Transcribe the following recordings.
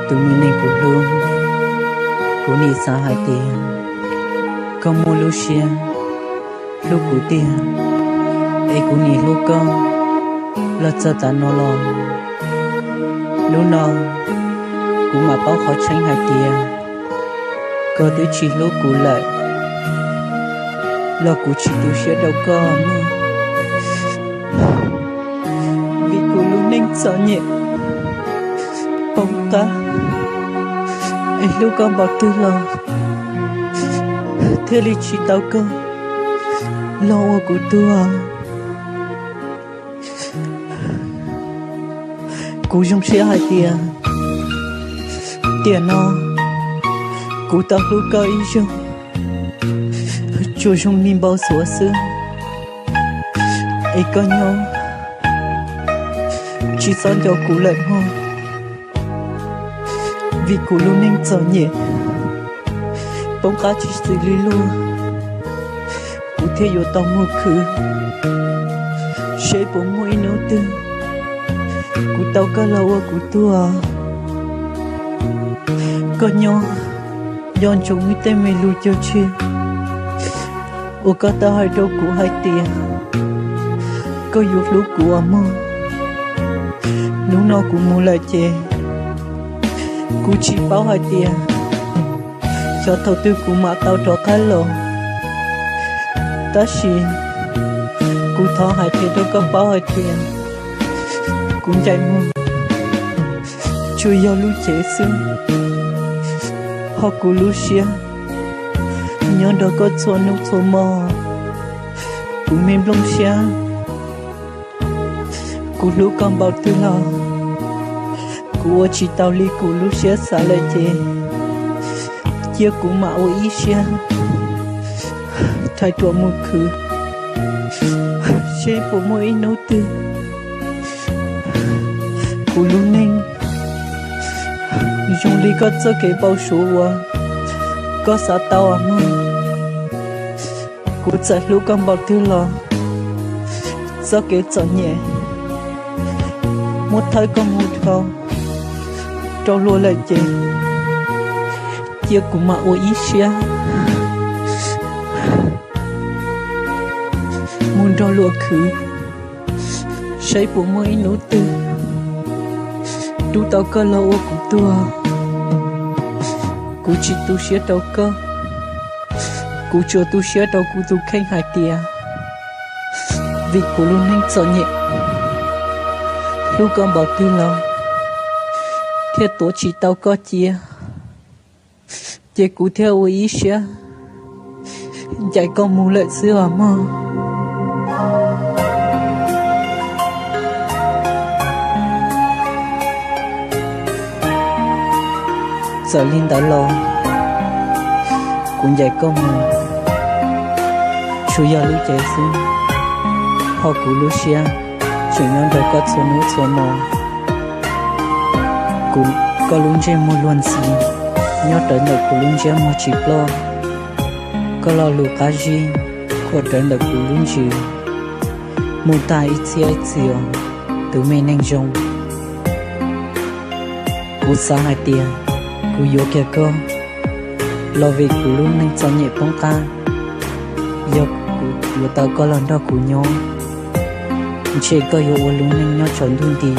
Tus me neeg kuv hlub, kuv nim xav hais tias koj muaj lub siab hlub kuv tiag, es kuv nim hlub koj los txog tav no los. Hnub no kuv mam paub qhov tseeb hais tias koj twb tsis hlub kuv lawm, los kuv tsis tu siab rau koj mog. Vim kuv lub neej txom nyem poob qab, es hlub koj npaum twg los thiaj li tsis tau koj los ua kuv tug. Kuv zoo siab hais tias tiam no kuv tau hlub koj ib zaug, tsuas zoo li npau suav xwb, es koj nyob tsis txhob nco kuv lawm mog. Vim kuv lub neej txom nyem poob qab tsis xws li luag, kuv thiaj yuav tau mus khwv seb puas muaj ib hnub twg kuv tau koj los ua kuv tug. Koj nyob nco ntsoov wb tej me lus cog tseg uas koj tau hais rau kuv hais tias koj yuav hlub kuv os mog. Hnub no kuv mus lawm ces kuv tsis paub hais tias xyov thaum twg kuv mam tau rov qab los. Tab sis kuv thov hais qhia rau koj paub hais tias kuv ncaim mus tsuas yog lub cev xwb, ho kuv lub siab nyob nrog koj txhua hnub txhua hmo. Kuv me nplooj siab, kuv hlub koj npaum twg los kuv ua tsis tau li kuv lub siab xav lawm ces cia kuv mam ua ib siab rhais ruam mus khwv seb puas muaj ib hnub twg kuv lub neej zoo li koj txoj kev npau suav uas koj xav tau os mog. Kuv txawm hlub koj npaum twg los txoj kev txom nyem muab thawb koj mus dhau rau luag lawm ces cia kuv mam ua ib siab mus nrog luag khwv saib puas muaj ib hnub twg rub tau koj los ua kuv tug. Kuv tsis tu siab rau koj, kuv tsuas tu siab rau kuv tus kheej hais tias vim kuv lub neej txom nyem hlub koj npaum twg los thiaj tuav tsis tau koj cia, ces kuv thiaj ua ib siab ncaim koj mus lawm xwb os mog. Txawm li ntawd los kuv ncaim koj mus tsuas yog lub cev xwb, ho kuv lub siab tseem nyob nrog koj txhua hnub txhua hmo. Kuv, koj lub ntsej muag luag ntxhi nyob rawv ntawm kuv lub ntsiab muag tsis ploj. Koj lo lus qab zib khuam rawv ntawm kuv lub ntsws mus tag ib txhiab ib txhis os, tus me neeg zoo. Kuv xav hais tias kuv yuav kiag koj los vim kuv lub neej txom nyem poob qab. Yog kuv yuav tau koj los nrog kuv nyob, ntshe koj yuav ua lub neej nyob tsaus ntuj nti.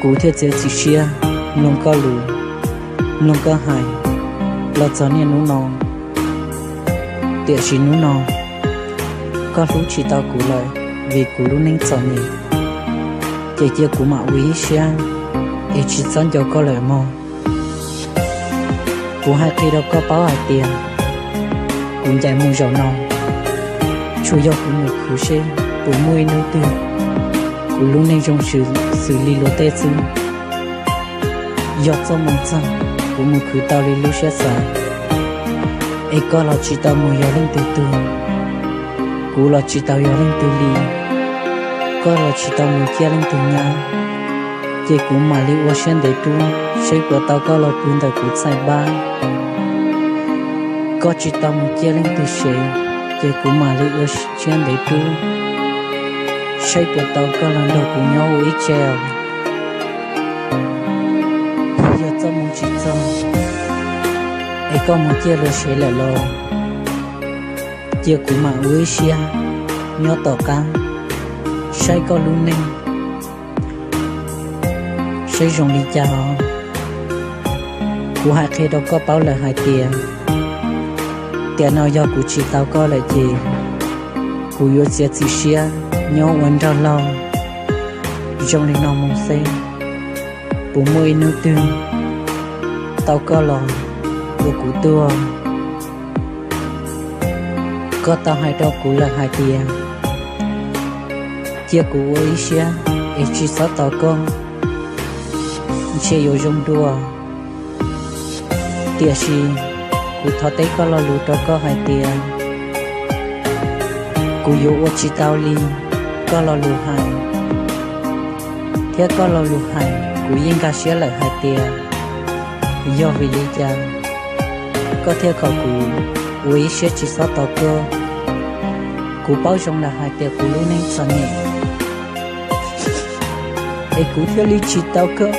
Kuv thiaj txiav txim siab mloog koj lus, mloog koj hais los txog niaj hnub no. Tiam sis hnub no koj hlub tsis tau kuv lawm vim kuv lub neej txom nyem, ces cia kuv mam ua ib siab es tsis txhob nco koj lawm mog. Kuv hais qhia rau koj paub hais tias kuv ncaim mus zaum no, tsuas yog kuv mus khwv seb puas muaj ib hnub twg kuv lub neej zoo xws li luag tej xwb. Yog txoj moo txog kuv mus khwv tau li lub siab xav, es koj los tsis tau mus yog leej twg tug, kuv los tsis tau yog leej twg li, koj los tsis tau mus ciaj leej twg nyab, ces kuv mam li ua siab ntev rub seb puas tau koj los pw ntawm kuv txhais npab. Koj tsis tau mus ciaj leej twg sev, ces kuv mam li ua siab ntev rub saib puas tau koj los nrog kuv nyob ua ib tse os. Yog txoj moo tsis txog es koj mus ciaj luag sev lawm los cia kuv mam ua ib siab nyob tom qab saib koj lub neej saib zoo li cas os. Kuv hais qhia rau koj paub lawm hais tias, tiam no yog kuv tsis tau koj lawm ces kuv yuav txiav txim siab nyob ua nraug laug zoo li no mus xwb. Puas muaj ib hnub twg tau koj los ua kuv tug? Koj tau hais rau kuv lawm hais tias cia kuv ua ib siab es tsis txhob tos koj, ntshe yuav zoo dua. Tiam sis kuv thov teb koj lo lus rau koj hais tias kuv yuav ua tsis tau li koj lo lus hais. Thiab koj lo lus hais kuv yeej nkag siab lawm hais tias yog vim li cas koj thiaj kom kuv ua ib siab tsis txhob tos koj. Kuv paub zoo lawm hais tias kuv lub neej txom nyem es kuv thiaj li tsis tau koj,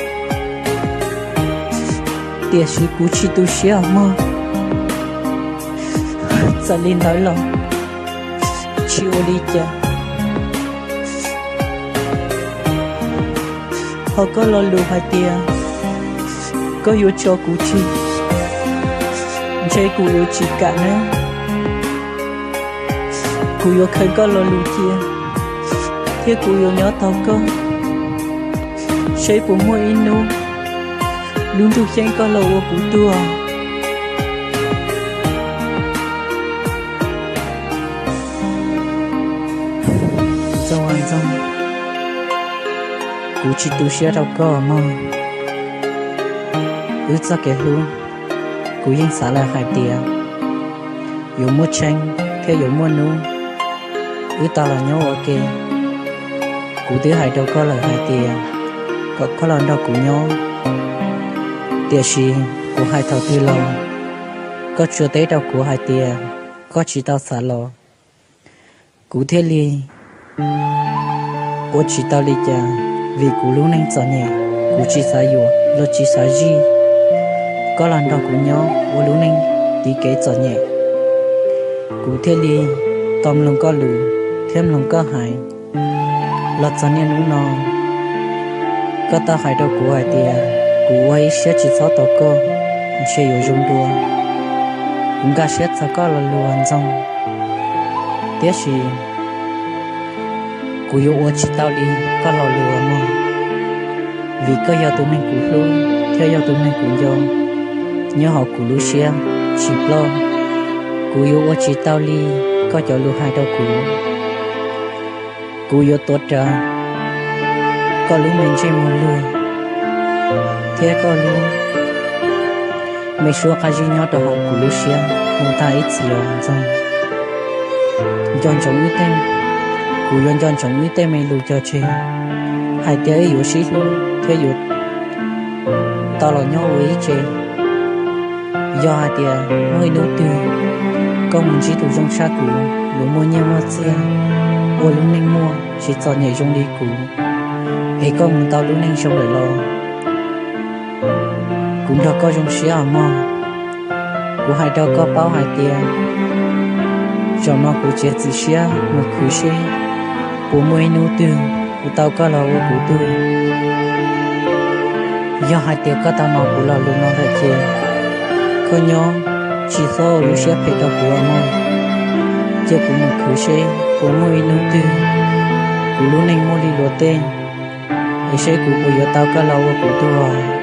tiam sis kuv tsis tu siab mog. Txawm li ntawd los tsis ua li cas, ho koj lo lus hais tias koj yuav tso kuv tseg, ntshe kuv yuav tsis kam nawb. Kuv yuav khaws koj lo lus cia thiab kuv yuav nyob tos koj, seb puas muaj ib hnub lub ntuj ceeb koj los ua kuv tug. Ntxoog, kuv tsis tu siab rau koj mog. Wb txoj kev hlub, kuv yeej xav lawm hais tias yuav muaj tsheej thiab yuav muaj hnub wb tau los nyob ua ke. Kuv twb hais rau koj lawm hais tias kom koj los nrog kuv nyob, tiam sis kuv hais thaum twg los koj tsuas teb rau kuv hais tias koj tsis tau xav los. Kuv thiaj li ua tsis tau li cas, vim kuv lub neej txom nyem, kuv tsis xav yuam los tsis xav zij koj los nrog kuv nyob ua lub neej tiv kev txom nyem. Kuv thiaj li tau mloog koj lus thiab mloog koj hais los txog niaj hnub no. Koj tau hais rau kuv hais tias kuv ua ib siab tsis txhob tos koj, ntshe yuav zoo dua. Kuv nkag siab txog koj lo lus, Ntxoog, tiam sis kuv yuav ua tsis tau li koj lo lus mog, vim koj yog tus neeg kuv hlub thiab yog tus neeg kuv nco nyob hauv kuv lub siab tsis ploj. Kuv yuav ua tsis tau li koj cov lus hais rau kuv. Kuv yuav tuav rawv koj lub me ntsej muag lug thiab koj lub me suab qab zib nyob rau hauv kuv lub siab mus tag ib txhis los, Ntxoog. Nco ntsoov wb tej, kuv yuav nco ntsoov wb tej me lus cog tseg hais tias wb yuav sib hlub thiab yuav tau los nyob ua ib tse. Yog hais tias muaj ib hnub twg koj mus ntsib tus zoo sab kuv, yuav muaj nyiaj muaj txiag, ua lub neej muaj tsis txom nyem zoo li kuv, es koj mus tau lub neej zoo lawm los kuv nrog koj zoo siab os mog. Kuv hais rau koj paub hais tias zaum no kuv txiav txim siab mus khwv seb puas muaj ib hnub twg kuv tau koj los ua kuv tug. Yog hais tias koj tau hnov kuv lo lus no lawm ces koj nyob tsis txhob ua lub siab phem rau kuv os mog. Cia kuv mus khwv seb puas muaj ib hnub twg kuv lub neej muaj li luag tej, es seb kuv puas yuav tau koj los ua kuv tug.